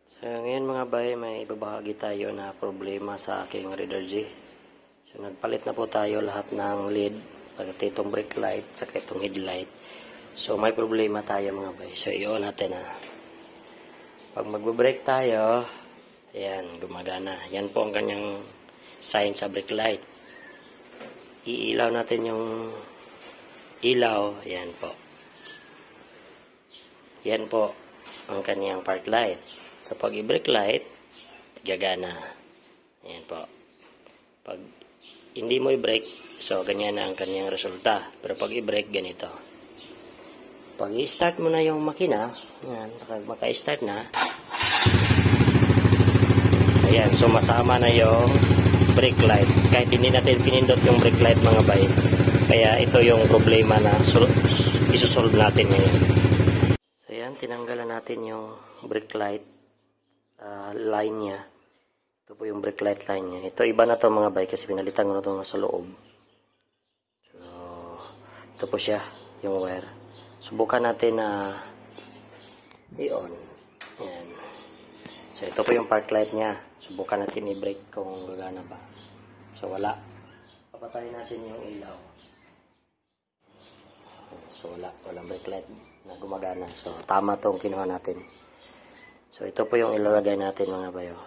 So ngayon mga bay, may ibabahagi tayo na problema sa aking Raider G. So nagpalit na po tayo lahat ng lid, pagkat itong brake light, saka itong headlight. So may problema tayo mga bay. So i-on natin na. Pag magbe-brake tayo, ayan, gumagana. Yan po ang kanyang sign sa brake light. Iilaw natin yung ilaw, yan po. Yan po ang kanyang park light. So pag i-brake light, gagana. Ayan po. Pag hindi mo i-brake, so ganyan na ang kanyang resulta. Pero pag i-brake, ganito. Pag i-start mo na yung makina, ayan, maka-start na. Ayan, so masama na yung brake light. Kahit hindi natin pinindot yung brake light mga bay. Kaya ito yung problema na isusolve natin ngayon. So ayan, tinanggalan natin yung brake light line niya. Ito po yung brake light line niya. Ito iba na to mga bay kasi pinalitan ko na ito sa loob. So ito po siya, yung wire. Subukan natin na i-on. Ayan. So ito po yung park light niya. Subukan natin i-brake kung gagana ba. So wala. Papatayin natin yung ilaw. So wala. Walang brake light na gumagana. So tama tong kinuha natin. So ito po yung ilalagay natin mga bayo.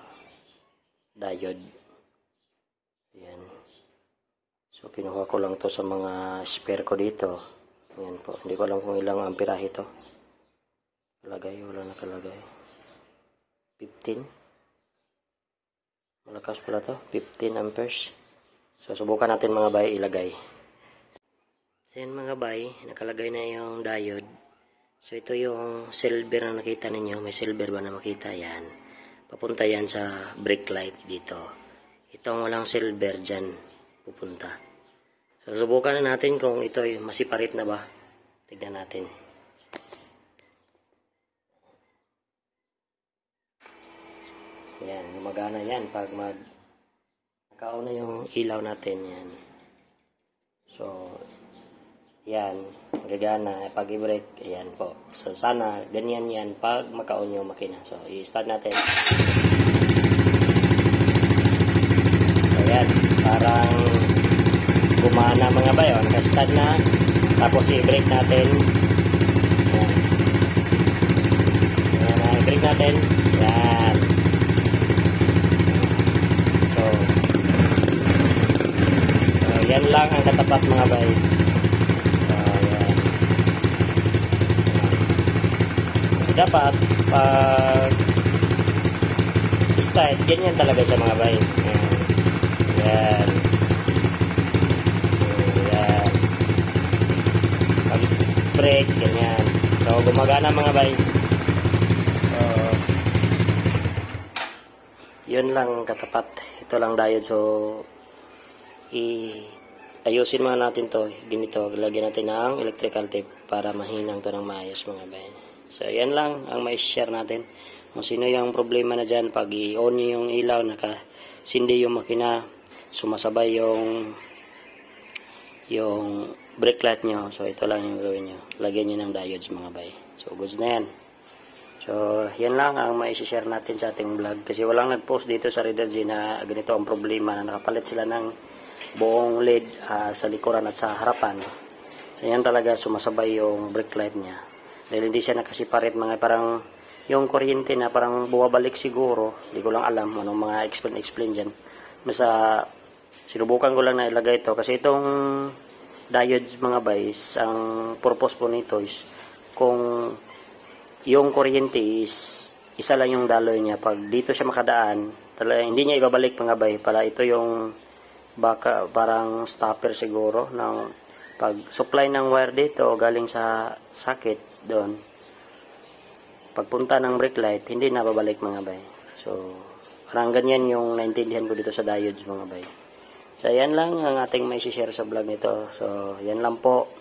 Diode. Ayan. So kinuha ko lang to sa mga spare ko dito. Ayan po. Hindi ko alam kung ilang amperahe ito. Lagay. Wala nakalagay. 15. Malakas pala to. 15 amperes. So subukan natin mga bay ilagay. So yan mga bay. Nakalagay na yung diode. So ito yung silver na nakita ninyo. May silver ba na makita? Yan. Papunta yan sa brake light dito. Itong walang silver dyan pupunta. So subukan na natin kung ito masiparit na ba. Tignan natin. Yan. Gumagana yan pag nakaon na yung ilaw natin. Yan. So yan, gagana pag i-brake, ayan po. So sana ganyan yan pag makaon yung makina. So i-start natin. So yan, parang gumana mga bayo. Naka-start na. Tapos i-brake natin. Ayan. Ayan, i-brake natin. Yan. So yan lang ang katapat mga bayo. Dapat pag start, ganyan talaga siya mga bay. Yan. Yan. Pag brake, ganyan. So gumagana mga bay. So yun lang katapat. Ito lang diode. So ayusin muna natin to. Ganito, lagyan natin ng electrical tape para mahinang to ng maayos mga bay. So, yan lang ang mai-share natin. Kung sino yung problema na dyan, pag i-on nyo yung ilaw, nakasindi yung makina, sumasabay yung brake light nyo. So, ito lang yung gawin nyo. Lagyan nyo ng diodes mga bay. So, goods na yan. So, yan lang ang mai-share natin sa ating vlog. Kasi walang nag-post dito sa Raider G na ganito ang problema na nakapalit sila ng buong LED sa likuran at sa harapan. So, yan talaga sumasabay yung brake light niya. Dahil hindi siya nakasiparit mga parang yung kuryente na parang buwabalik siguro. Hindi ko lang alam anong mga explain dyan. Basta sinubukan ko lang na ilagay ito. Kasi itong diodes mga guys, ang purpose po nito is kung yung kuryente is isa lang yung daloy niya. Pag dito siya makadaan, talaga, hindi niya ibabalik mga bay. Pala ito yung baka parang stopper siguro ng pag supply ng wire dito galing sa socket doon, pagpunta ng brake light hindi na babalik mga bay. So parang ganyan yung naintindihan ko dito sa diodes mga bay. So yan lang ang ating may share sa vlog nito. So yan lang po.